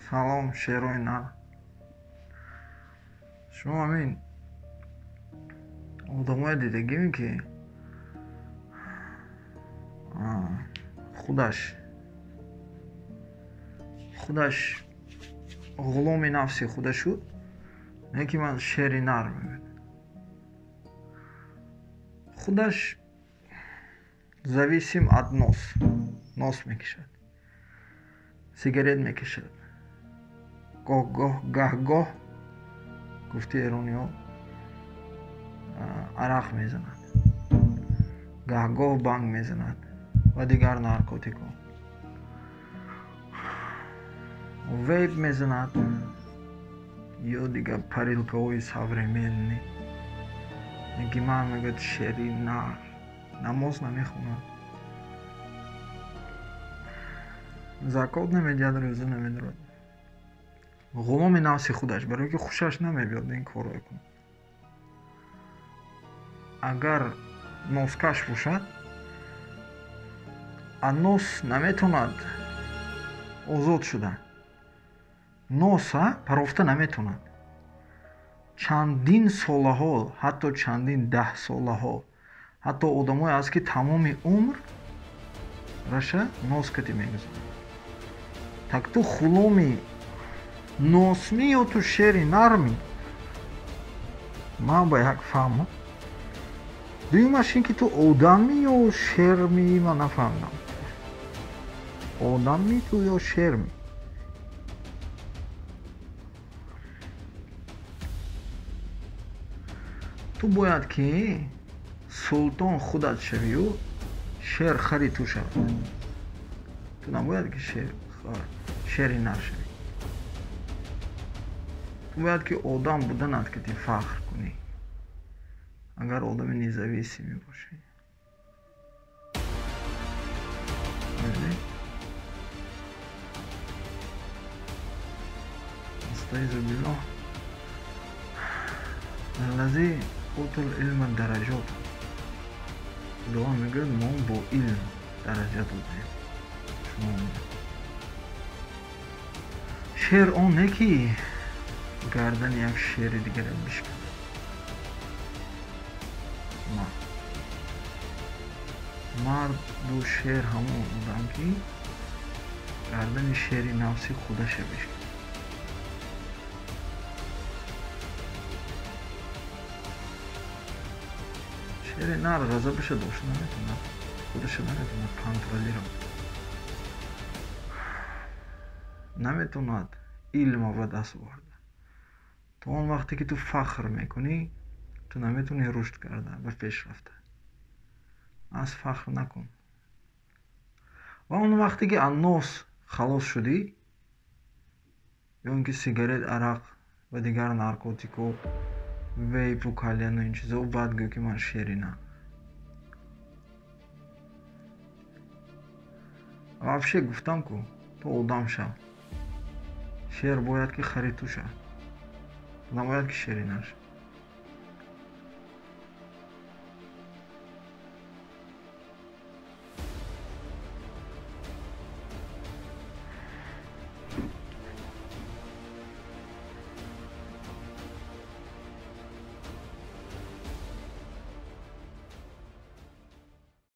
Салом, шерои нар. Шумо ҳамин одамое дидагиме, ки худаш ғуломи нафси худа шуд, не ки ман шери нар мегӯям. Худаш зависим от нос, нос мекашад, сигарет мекашад, гоҳ-гоҳ, гаҳ-гоҳ, гуфти эрониҳо, арақ мезанад, гаҳ-гоҳ банг мезанад ва дигар наркотикҳо, вейп мезанад ё дигар парилкаҳои современный. Ки ман мегӯяд шери нар, намоз намехонад, закот намедиҳад, рӯза намедорад, ғуломи нафси худаш, барое ки хушаш намебиёд ин корро кунад. Агар носкаш бошад, аз нос наметавонад озод шуда, носа парофта наметавонад. Чандин солаҳо, ҳатто чандин даҳсолаҳо, ҳатто одамое ҳаст, ки тамоми умр раша нос кати мегузарад. Так ту ғуломи носмӣ ё ту шери нармӣ? Ман ба як фаҳмам. Дуюмаш ин ки ту одамӣ ё шермӣ, ман нафаҳмидам. Одамӣ ту ё шермӣ? Ту бояд ки султон худат шавию шер хари ту шавад. Ту набояд ки шери нар шавӣ. Ту бояд ки одам буданат ки ти фахр кунӣ, агар одами независимӣ бошӣ. Астаизу биллоҳ аллази утул илма дараҷот. Худованд мегӯяд, мо бо илм дараҷа додем. Шумо шер он не ки гардани як шери дигаре бишканад. На, марду шер ҳамон одам, ки гардани шери нафси худаша бишканад. Шери нар ғазабаша дошта наметавонад, худаша наметавонад контролировать, наметавонад илма ба даст оварда. То он вақте ки ту фахр мекунӣ, ту наметавонӣ рушд карда ва пеш рафта. Аз фахр накун. Ва он вақте ки аз нос халос шудӣ, ё ин ки сигарет, арақ ва дигар наркотикҳо, вейпу, кальяну ин чизо, баъд гӯ ки ман шери нар. Вообще гуфтам ку, ту одам шав. Шер бояд ки хари ту шавад, набояд ки шери нар шавад.